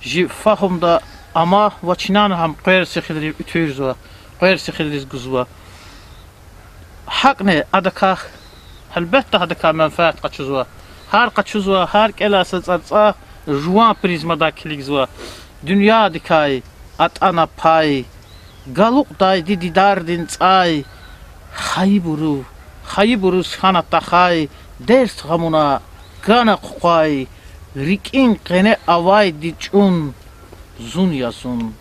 жи фагьумда ама ва чнани гьам къверсихилри уьтуьрзава, къверсихилриз гузва. ГьакӀни адакай, гьелбетда, гьадакай менфят къачузва. Гьар къачузва, гьар кӀелай са цӀарцӀа жуван призмадай килигзава. Дуьньядикай атӀана пай, галукьдайди дидардин цӀай, хайибуру, хайибуруз хьана тахай, дерт-гъамуна кана хъукъвай, рикӀин къене авайди чӀун зун я, зун.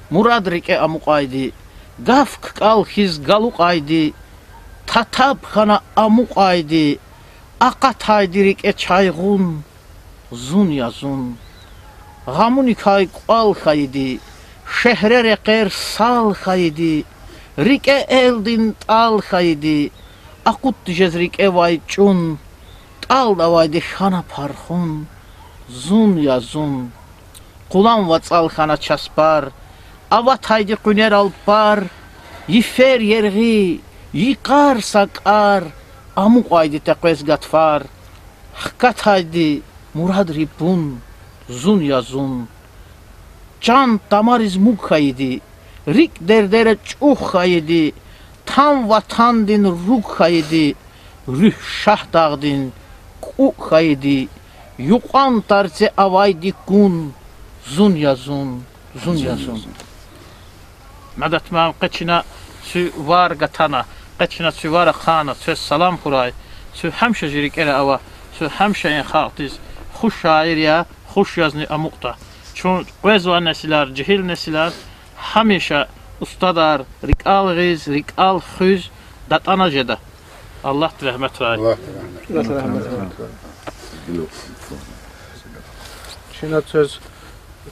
Мурад рикӀе амукьайди, гаф ккӀал хьиз галукьайди, татаб хьана амукьайди, акъатайди рикӀе чайгъун зун я, зун. Гъамуникай кӀвал хьайиди, шегьре рекьер сал хьайиди, рикӀе элдин тӀал хьайиди, акъудди жез рикӀевай чӀун, тӀалдавайди хьана пархун, зун я зун. Къулан вацӀал хьана часпар, аватайди къуьнерал пар, йифер яргъи, йикъар са кӀар, амукьайди текъвез гатфар, хкатайди мурадри пун, зун я зун. Чан тамариз муг хьайиди, рикӀ дердера чӀух хьайиди, там ватандин руг хьайиди, руьгь Шагьдагъдин кӀукӀ хьайиди, юкьван тарци авайди кун, зун я зун, зун я зун. Медет муаллим, къе чна цуь вар гатана, къе чна цуь вар ахъайна, цвез салам хьурай, цуь гьамиша жи рикӀера ава, цуь гьамиша и халкьдиз хуш шаир я, хуш язни амукьда. Чун къвезвай несилар, жегьил несилар гьамиша устадар рикӀел гъиз, рикӀел хуьз датӀана жеда. Аллагьди рагьметрай. Чна цвез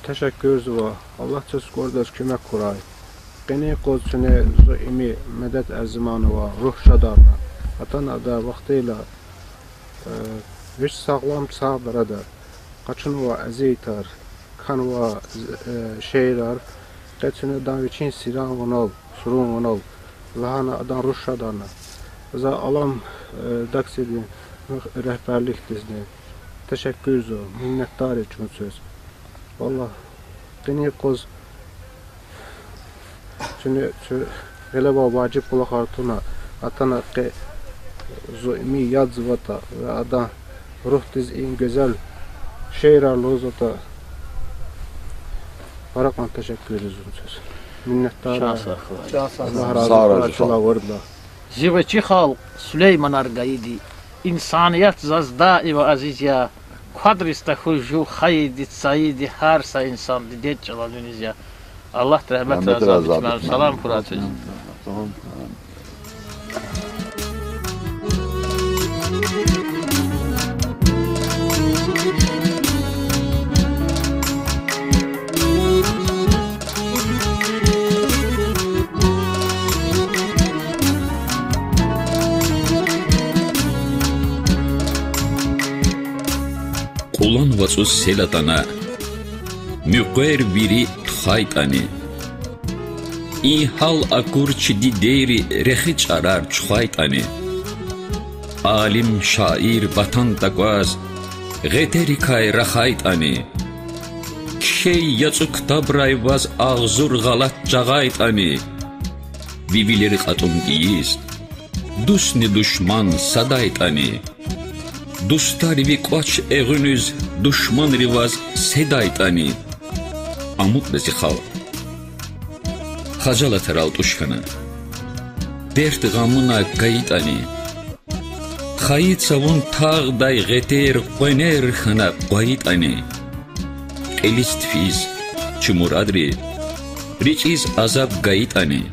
тешеккуьрзава, Аллагьди цвез кӀвалдиз куьмек хьурай. Къенин юкъуз чуьне зун ими Медет Эрзиманова руьгь шадарна. Атана ада вахтунда, э, вич сагълам, сагъ-сагъ арада. Къачунва азиятар, кхьенва, э, шиирар, къе чуьне адан вичин сиран ванал, сурун ванал лагьана адан руьгь шадарна. За Алам, э, редакциядин регьберликдизни тешеккуьрзава, миннетдар я чун цвез. Валлагь, къенин юкъуз чуьне цуь гъилевай важиб кӀвалахар туна, атана къе зун ими ядзаватӀа ва адан руьгьдиз и гуьзел шиирар лугьузватӀа, пара кьван тешеккуьр я зун цвез. Миннетдар я. Аллагь рази хьурай чалай виридалай. Зи гъвечӀи халкь Сулейманар гайиди, инсаният заз даим азиз я, квадриз тахьуй жув хайиди, цайиди, гьар са инсан дидед чӀалал виниз я. Аллагьди рагьметрай, Азад Исмаил, салам хьурай цвез. Кьулан вацӀуз сел атана, муькъвер вири тухвайтӀани, и гьал акур чи дидейри рехи чӀарар чухвайтӀани, алим, шаир ватан такваз гъетерикай рахайтӀани, кхьей яцӀу ктабрай ваз агъзур гъалатӀ жагъайтӀани, ви вилер кьатӀун тийиз дустни душман садайтӀани, дустар ви кӀвач эгъуьниз душманри ваз седайтӀани, амукьда зи халкь. Хажалатар алтӀуш хьана, дерт-гъамуна кайитӀани, хайи цавун тагъдай гъетер къванер хьана къвайитӀани, кьилиз-тфиз чи мурадри, рикӀиз азаб гайитӀани,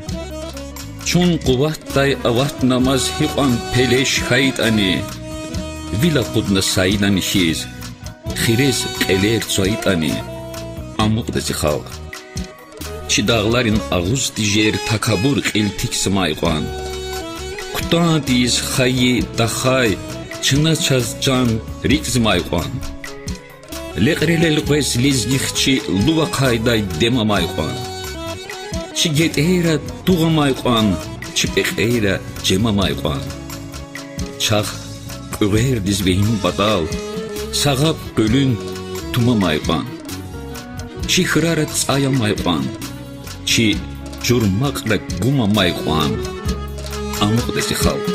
чун къуватдай аватнамаз гьикьван пелеш хьайитӀани, вил акъудна сайидан хьиз, хирез кьелер цвайитӀани, амукьда зи халкь. Чи дагъларин агъуз тежер такабур кьил тикзамай кьван, кутан тийиз хайи тахай, чна чаз чан рикӀзамай кьван, лекьрел элкъвез лезги хци лув ахъайдай дем амай кьван, чи гетӀейра тугъ амай кьван, чи пекьейра чем амай кьван, чахъ кьуьгъуьрдиз вегьин патал, са гъаб къуьлуьн тум амай кьван, чи хьрара цӀай амай кьван, чи чурмакьра гум амай кьван, амукьда зи халкь.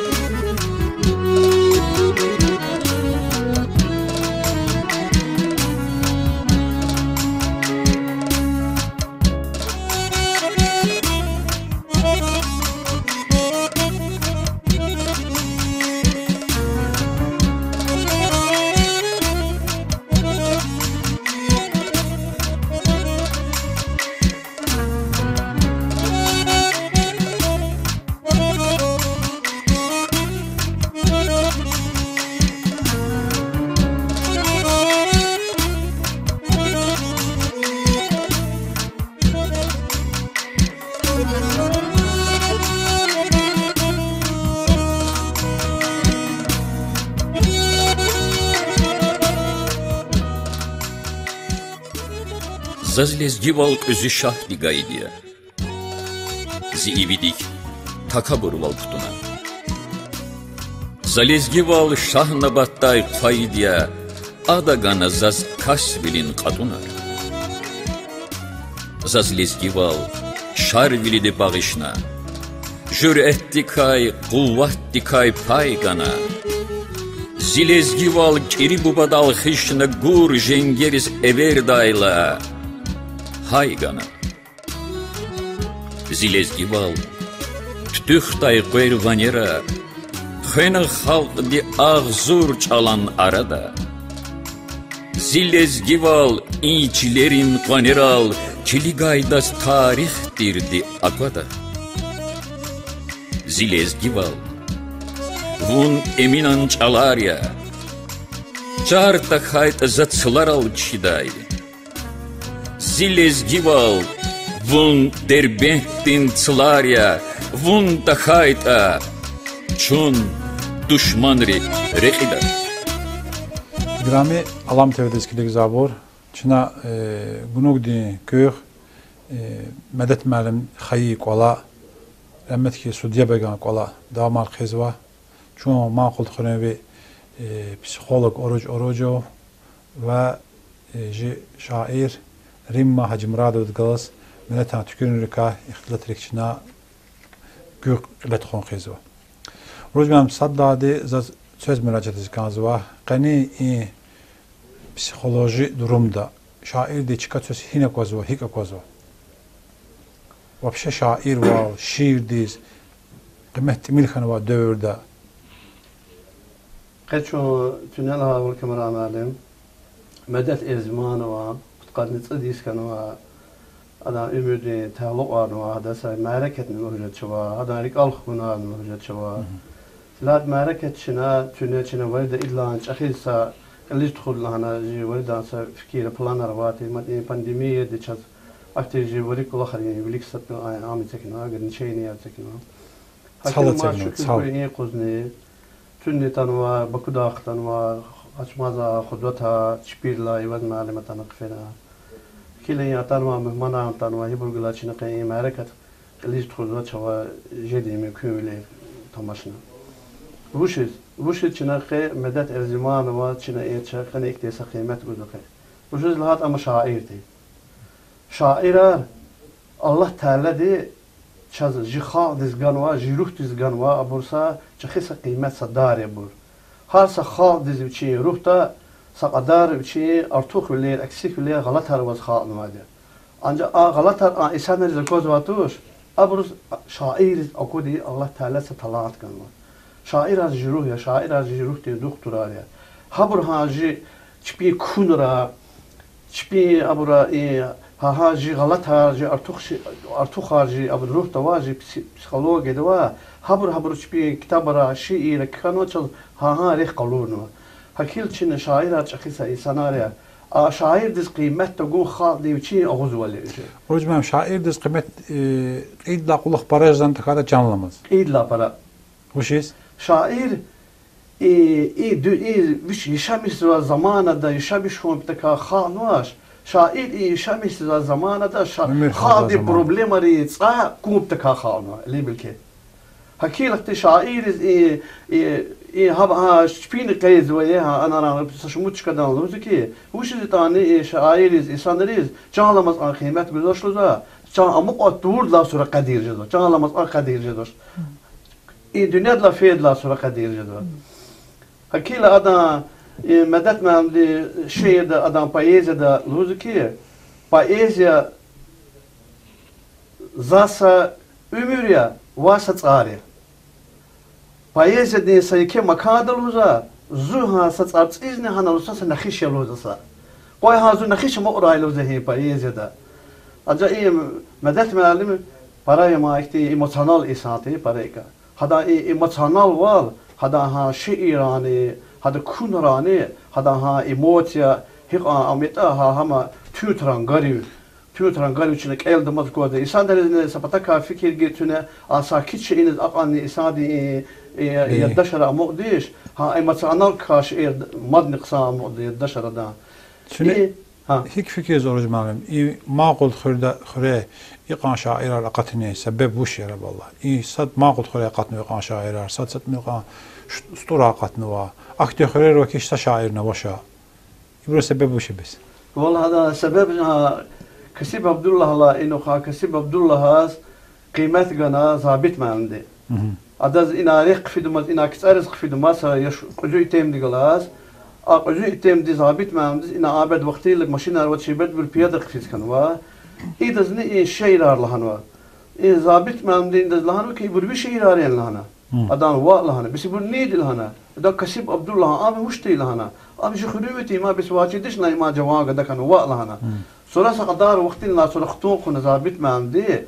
Заз лезгивал кьуьзуь шагьди гайиди я, зи ивидик такабурвал кутуна. За лезгивал Шагьнабатдай хъвайиди я, ада гана заз касвилин кьатӀунар. Заз лезгивал Шарвилиди багъишна, жуьрэтдикай, къуватдикай пай гана. Зи лезгивал КӀири бубадал хишна гур женгериз эвердайла, гьай гана. Зи лезгивал туьтуьхдай къвер ванера, хвена халкьди агъзур чӀалан арада. Зи лезгивал и чилерин къванерал килигайдаз тарих тирди аквада. Зи лезгивал вун Эминан чӀалар я, чар тахьайтӀа за цларал кхьидай. Зи лезгивал вун Дербентдин цлар я, вун тахьайтӀа чун душманри рекьида. Играми Алам ТВ-диз килигзавайбур, чна, э, гунугдин куьх, э, Медет муаллим хайи кӀвала, рагьметдиз Судьябеган кӀвала давамар хъийизва. Чун Манкъулидхуьруьнви, э, психолог Оруж Оружев ва, э, жи шаир Римма Гьажимурадовадихъ галаз Медетан туькӀуьрунрикай ихтилатрик чна гуьгъ кьиле тухун хъийизва. Оруж муаллим, сад лагьайди заз квез муьражатиз кӀанзава, къенин и психологи дурумда шаирди чка квез гьина аквазва, гьикӀ аквазва? Вообще шаирвал, шиирдиз къимет тӀимил хьанвай девирда. Къе чун тунел гьавал, Камран муаллим, Медет Эрзиманова пудкъадни цӀуд йис хьанва, адан уьмуьрдин талукьарни ва гьада са мярекатни лугьуз жеда чавай, адан рикӀел хкунарни лугьуз жеда чавай. Лап мярекат чна, туьне чна вирида идалайни чӀехи са кьилиз тухуда лагьана жи виридан са фикир, планар авайди, ма и пандемияди чаз ахьтин жи вири кӀвалахар вилик са ам эцигна, ограниченияр эцигна. Гьакин мад шукур хьуй и юкъузни, туьнни атанва, Бакуда хтанва, Хачмаза, Худата, чпирла Эваз муаллим атана хъфена. Килиг атанва, мугьманар атанва, гьибур галаз чна къе и мярекат кьилиз тухузвач ава, жеди мумкинвилер тамашна. Вучиз, вучиз чна къе Медет Эрзиманова, чна и чна къе ихьтин са къимет гузва къе? Вучиз лагьайтӀа ам шаирди. Шаирар Аллагь Таалади чаз жи халкьдиз ганва, жи руьгьдиз ганва, абур са чӀехи са къимет, са дар я абур. Гьар са халкьдиз вичин руьгьда са кьадар вичин артухвилер, аксихвилер, гъалатар аваз халкьнавайди я. Анжах а гъалатар а инсанриз аквазвайди туш, абуруз, шаирриз аквадай Аллагь Таалади са талант ганва. Шаирар жи руьгь я, шаирар жи руьгьдин духтурар я. Гьабур гьа жи чпин кунра, чпин абура и, гьа, гьа жи гъалатар, жи артух-, артухар жи абур руьгьда ава, жи пси-, психологияда ава, гьабур, гьабур чпин ктабра, шиирра кхьенва чаз, гьа, гьа рехъ къалурнава. Гьакил чна шаирар чӀехи са инсанар я. А шаирдиз къимет тагун халкьдин вичин агъузвал я уже. Гьуьрметлу муаллим, шаирдиз къимет, э, кьейидалай кьулухъ пара жезвани, тахьайтӀа чан аламаз? Кьейидалай пара. Вучиз? Шаир, и, и ду-, и вич яшамиш жезвай заманада яшамиш хьун патахъай халкьнавач. Шаир и яшамиш жезвай заманада ша-, халкьдин проблемайрин цӀай кун патахъай халкьнава, либилки. Гьакил ахьтин шаирриз и, и, и гьа, гьа чпин къейдзавай, гьа анаран са шумуд чкадан лугьузва хьи, вучиз ятӀани и шаирриз, инсанриз чан аламаз а къимет гузвач лугьузва, чан амукьун тавурдалай сура къадир жезва, чан аламаз а къадир жезвач. И дуьньядилай фейидалай сура къадир жезва. Гьакил адан, и Медет муаллимди шиирда, адан поэзияда лугьузва хьи, поэзия за са уьмуьр я ва са цӀар я. Поэзиядин са еке маканда лугьузва, зун гьа са цӀарцӀизни гьана лугьузва са нехиш я лугьузва са. Къвай гьа зун нехиш амукьрай лугьузва гьи поэзияда. Анжах и Медет муаллим пара я ма ихьтин эмоционал инсан тир, пара икӀ. Гьадан и эмоционалвал, гьадан гьа шииррани, гьадан кунрани, гьадан гьа эмоция, гьикьван ам ятӀа гьа, гьам туьнт рангарив, туьнт рангарив чна кӀелдамаз аквазва. Инсанризни са патакай фикир гайитӀани, а сакит шейиниз акьванни инсандин и, и, и, э, яддашара амукьдач, гьа эмоционалвилкай шиир мадни хъсан амукьда яддашара адан. Чуьне и Гьикӏ фикирзава, Оруж муаллим, и Макъуд хуьре, хуьре икьван шаирар акъатунин себеб вуч я, балла? И сад Макъуд хуьре акъатнава икьван шаирар, сад са тӏимил кьван ш-, СтӀура акъатнава. Ахьтин хуьрер ава хьи, са шаирни авач. Ибур себеб вуч я бес? Валлагь, адан себеб, а, Касиб Абдуллагьлай, инухъай Касиб Абдуллагьаз къимет гана Забит муаллимди. Адаз ина рехъ хъфидамаз, ина кицӏариз хъфидамаз, са яш кьуьзуь итимдихъ галаз, а кьуьзуь итимди Забит муаллимдиз ина абед вахтунда машинар авачирбедбур пияда хъфиз хьанва. Идазни и шиирар лагьанва. И Забит муаллимди идаз лагьанва хьи, ибур ви шиирар я лагьана. Адан ваъ лагьана. Бес ибур нинди лагьана. Адан Касиб Абдуллагь, ам вуч тир лагьана. Ам чи хуьруьнви тир, им бес ваз чидачни, им жаван гада хьана, ваъ лагьана. Сура са кьадар вахтунилай сура хтун хъувуна Забит муаллимди.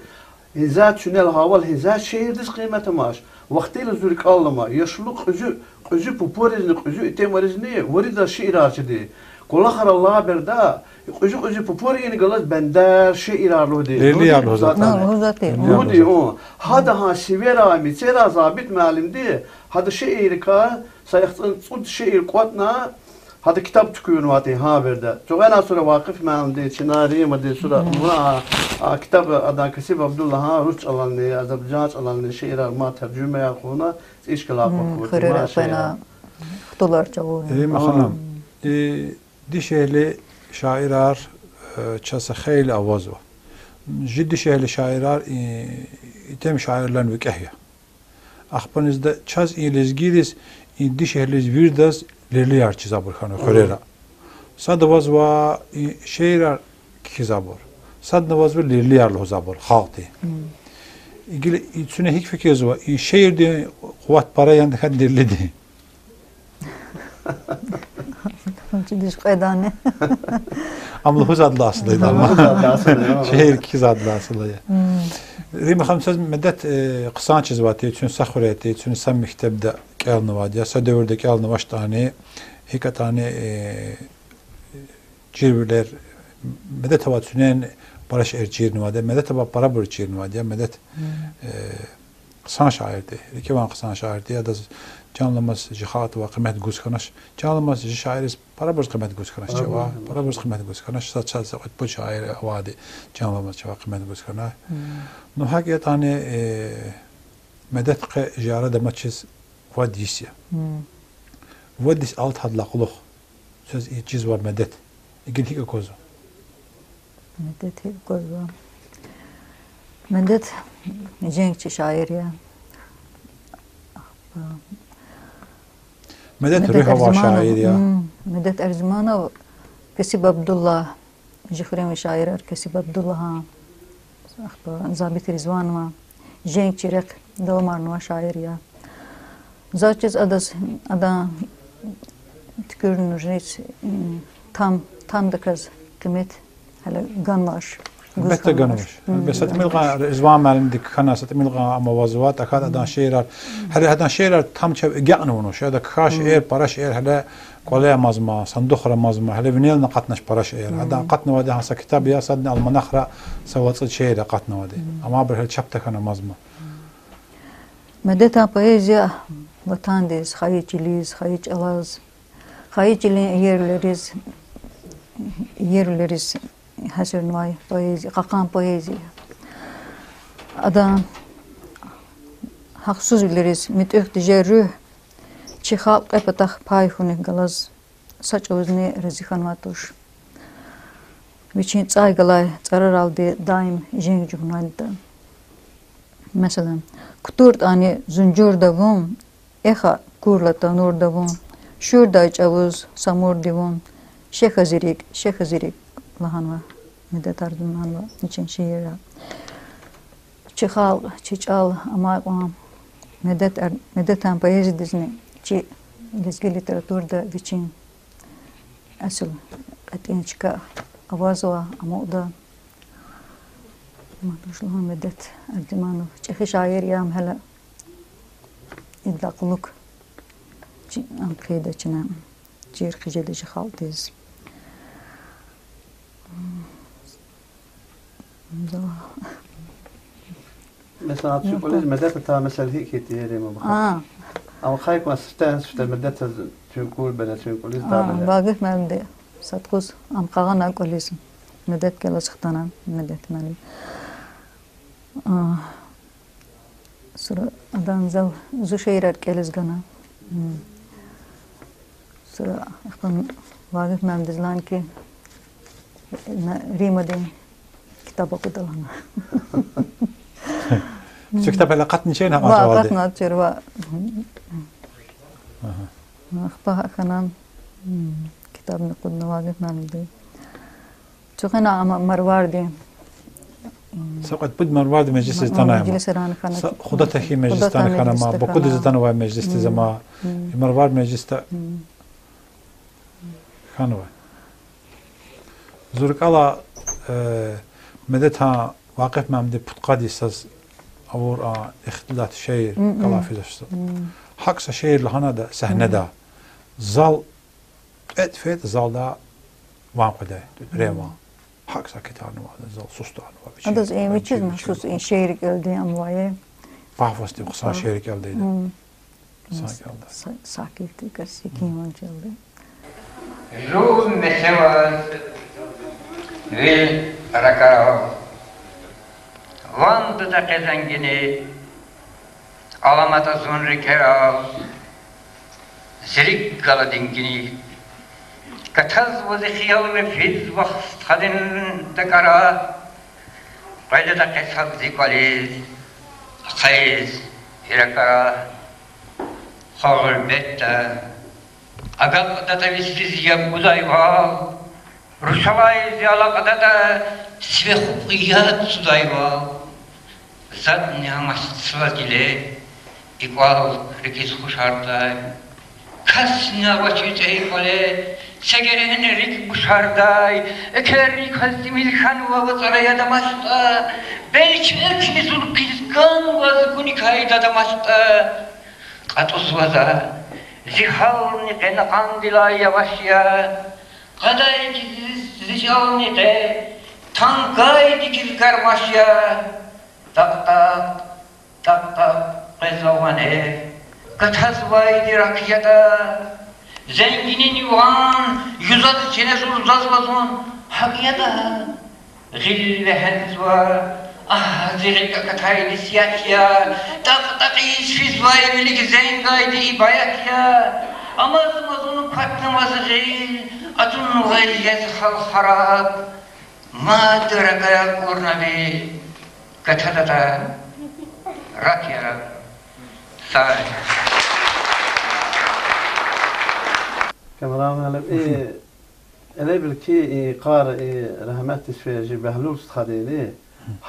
Гьиза чуьнел гьавал, гьиза шиирдиз къимет амач. Вахтунда зур кӏаллама, яшлу кьуьзуь, кьуьзуь папаризни, кьуьзуь итимаризни вирида шиирар чиди. Кӏвалахар алай береда кьуьзуь-кьуьзуь папарин галаз бендер, шиирар лугьуди. Лерилияр лугьуз атана. Лугьуз атана. Лугьуди, у. Гьада гьа сивера, мецера Забит муаллимди, гьада шииррикай са яхцӏурни цӏуд шиир кӏватӏна, гьада ктаб туькӏуьрнавайтӏа гьа береда. Цугъена сура Вакъиф муаллимди, чна Римади сура, вуна, а, ктаб адан Касиб Абдуллагьан рус чӏалални, азербайжан чӏалални шиирар мад таржума хъувуна, цӏийи шикилар кьуна, хуьрера хъвена, хтулар чӏавузна. Рима ханум, и дишегьли шаирар, э, чаз са хейлин авазва. Чи дишегьли шаирар, и, итим шаирлан викӏегь я. Ахпа низда чаз и лезгийриз, и дишегьлийриз виридаз лерилияр чизвайбур хьанва хуьрера. Сад авазва и шиирар кхьизвайбур. Садни авазва лерилияр лугьузвайбур халкьдин. Гила и куьне гьикӏ фикирзава, и шиирдин къуват пара яни хьи лерилидин? Чидиш къведани. Ам лугьузвайдалай асул я. Шиир кхьизвайдалай асул я. Рима ханум, чаз Медет, э, хъсан чизвай тир, куьн са хуьре тир, куьн са мектебда кӏелнавайди я, са девирда кӏелнавачтӏани, гьикӏ ятӏани, э, чирвилер, Медет авай куьне пара шиир чирнавайди я, Медет авай парабур чирнавайди я, Медет, э, хъсан шаир тир, рикӏивай хъсан шаир тир, адаз чан аламаз чи халкьдивай къимет гуз хьанач, чан аламаз чи шаирриз парабуруз къимет гуз хьанач чавай, парабуруз къимет гуз хьанач, са, са, са кьвед-пуд шаир авайди чан аламаз чавай къимет гуз хьана. Ну, гьакӏ ятӏани, э, Медет къе чи арада амачиз вад йис я. Вад йис алатайдалай кьулухъ чаз и чизвай Медет, и гила гьикӏ аквазва? Медет гьикӏ аквазва? Медет женгчи шаир я. Медет руьгь авай шаир я. Медет Эрзиманов, Касиб Абдуллагь, чи хуьруьнви шаирар Касиб Абдуллагьан, ахпа Забит Ризванова, женгчи рехъ давамарнавай шаир я. Заз чиз адаз, адан туькӏуьрнавайбуруз, там, тамдаказ къимет гьеле ганвач. Гьелбетда, ганвач. Гьелбетда, са тӏимил кьван Ризван муаллимди кхьена, са тӏимил кьван ам авазва, тахьайтӏа адан шиирар, гьеле адан шиирар там чав агакьнавач, ада кхьей шиир, пара шиир гьеле кӏвале амазма, сандухра амазма, гьеле винелни акъатнач пара шиир. Адан акъатнавайди гьа са ктаб я, садни альманахра са вад-цӏуд шиир акъатнавайди. Амма абур гьеле чап тахьана амазма. Медетан поэзия ватандиз, хайи чилиз, хайи чӏалаз, хайи чилин иервилериз, иервилериз гьазурнавай поэзия, кьакьан поэзия. Адан гьахъсузвилериз муьтӏуьгъ тежер руьгь чи халкь кьве патахъ пай хьуник галаз са чӏавузни рази хьанвай туш. Вичин цӏай галай цӏараралди даим женг чӏугунвайди я. Месела, кутуртӏани зунжурда вун, эхай курла танурда вун, шуьрдай чӏавуз Самурди вун, шехьа зи рикӏ, шехьа зи рикӏ лагьанва Медет Эрзиманова вичин шиирра. Чи халкь, чи чӏал амай кьван Медет Эр-, Медетан поэзиядизни чи лезги литературада вичин асул кьетӏен чка авазва, амукьда. Мад вуч лугьун, Медет Эрзиманов чӏехи шаир я, ам гьеле идалай кьулухъ чи-, ам хъийида чна, чир хъижеда чи халкьдиз. Месела, чун кӏвализ Медет атай, месела, гьикӏ хьайитӏа, Рима, бахаш. Ам ахъай кван сифте, сифте Медетаз чун кӏур бене, чун кӏвализ атай бене. Вагиф муаллимди. Сад къуз ам къагъана кӀвализ, Медет галаз хтана, Медет муаллим. А, сура адан зал зу шиирар кӀелиз гана. М. Сура ахпа Вагиф муаллимдиз лагьана хьи, на Римадин китаб акъудал лагьана. Куь китаб гьеле акъатнавачир, гьа, ва, акъатнавачир, ва. Агьа. Ахпа гьахьана, м, китабни акъудна Вагиф муаллимди. Чухена ама Марвардин. Са кьвед-пуд Марвардин межлисриз атанвай ама. Са Худата хьи межлисда атана хьана, ма Бакудиз атанвай межлисдиз ама. И Марвардин межлисда хьанвай. Зун рикӀелай, э, Медетан Вакъиф муаллимдин пудкъад йисаз авур а ихтилат шиир кӀвале физвач за. ГьакӀ са шиир лагьана ада сегьнеда. Зал, тӀветӀ фейитӀа залда ван къведай, тӀвепрен ван. ГьакӀ сакӀ тӀварнава, зал сустарнава, вичиз, адаз и вичиз махсус и шиир кӀелдайди авай. Пафосдив хъсан шиир кӀелдайди. Са кӀелдай. Са-, сакӀ тир кас, секин ван кӀелдай. Жув мецеваз вил ракӀарал, ван дада къе зангини, аламатӀа зун рикӀерал, зи рикӀ гала дингини. Гатазва зи хиялри физ вахт стхадин такӀара, къведатӀа къе сад зи кӀвализ, ахъайиз и ракӀара. Хва гъуьрбетда агакьдатӀа вичиз яб гудайвал, рушалай зи алакьдатӀа сиве хупӀ яд цудайвал, затӀни амач цла гиле, и кӀвал рикӀиз хушардай. Касни авач витӀей кӀвале, са герен рикӀ кушардай. Экверни кваз тӀимил хьанва вацӀара яд амачтӀа, белки экв зун хъийиз кӀанваз гуникай дад амачтӀа. КьатӀузва за, зи гьални къе накьандилай яваш я, кьадай хьиз зи чӀални къе тангайди хьиз гармаш я. ТӀакь-тӀакь, тӀакь-тӀакь къвезва ванер, гатазвайди рак ятӀа, зенгинин ван юзаз ченезур зазва зун, гьакӀ ятӀа. Гъил вегьензава, агь, зи гъил кӀакатайди сят я, тӀакь-тӀакь ийиз физвай вилик зенгайди ибаят я. Амазма зун, кватнамаз гъил, атунвай я зи гьал хараб, мад ракӀар акурна ви гатадатӀа, рак яраб. Сагърай. Камеран алим, э, элебилки и къар, и рагьметдиз фейи Бегьлул стхадини,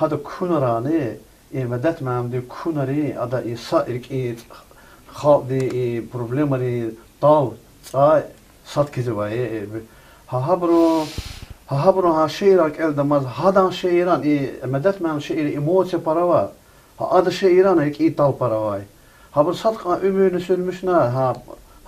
гьада кунарани, и Медет муаллимдин кунари, ада и са рикӀин халкьдин и проблемайрин тӀал, цӀай сад хьиз авай, э, гьа гьабурун, гьа гьабурун гьа шиирар кӀелдамаз, гьадан шииран, и Медет муаллимдин шиирин эмоция пара ава, гьа ада шииран рикӀин тӀал пара авай. Гьабур сад кьван уьмуьрни сюрмишна, гьа,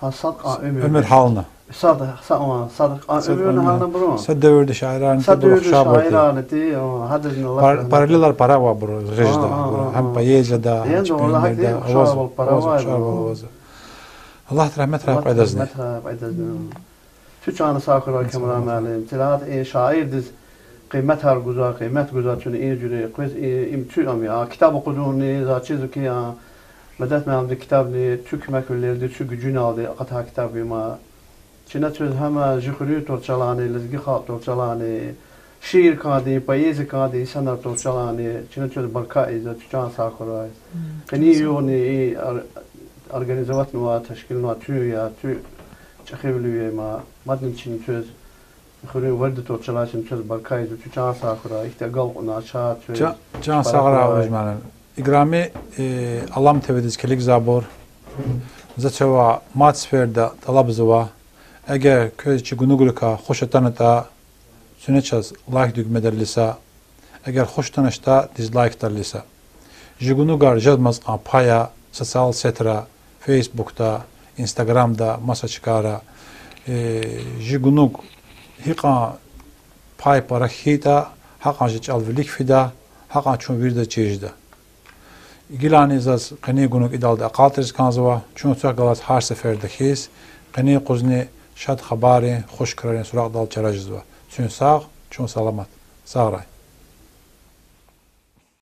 гьа сад кьван уьмуьр. Уьмуьр гьална. Сад, са-, сад кьван уьмуьрни гьална абурун. Са девирда шаирарни тир, абурун шаирарни тир, гьадазни Аллагь рагьмет. Параллелар пара ава абурун гъижда, гьам поэзияда, гьам чпин уьмуьрда, авазва, авазва. Аллагьди рагьметрай кьведазни. Куь чан сагъ хьурай, Камеран муаллим. Тилат и шаирдиз къиметар гузва, къимет гузва чун и жуьре. Къвез и, им чуь ам я, китаб акъудунни, заз чизва хьи, а, Медет муаллимдин китабни чуь куьмеквилелди, чуь гуьжуьналди акъатай китаб я им. Чна квез гьам жи хуьруьн тӀварцӀелайни, лезги халкьдин тӀварцӀелайни, шиир кӀандин, поэзия кӀандин инсанрин тӀварцӀелайни чна квез баркат ийизва, куь чан сагъ хьурай. Къенин югъни и ор-, организоватьнавай, тешкилнавай туьн я, туьн чӀехивилив я им. Мадни чна квез, хуьруьн вирида тӀварцӀелай чна квез баркат ийизва, куь чан сагъ хьурай, ихьтин агалкьунар, шад квез. Чан сагърай, Уьжманан. Играми, э, Алам ТВ-диз килигзавайбур, за квевай мад сеферда тӀалабзава, эгер квез чи гунугрикай хуш атанатӀа, куьне чаз лайк дуьгмедал илиса, эгер хуш атаначтӀа, дизлайкдал илиса. Жи гунугар жезмаз кьван пая социал сетра, Фейсбукда, Инстаграмда, маса чкайра, э, жи гунуг гьикьван пай пара хьайитӀа, гьакьван жи чӀал вилик фида, гьакьван чун виридаз чир жеда. Гилани заз къенин гунуг идалди акьалтӀариз кӀанзава, чун квехъ галаз гьар сеферда хьиз, къенин юкъузни шад хабаррин, хуш крарин суракьдал чара жезва. Куьн сагъ, чун саламат. Сагърай.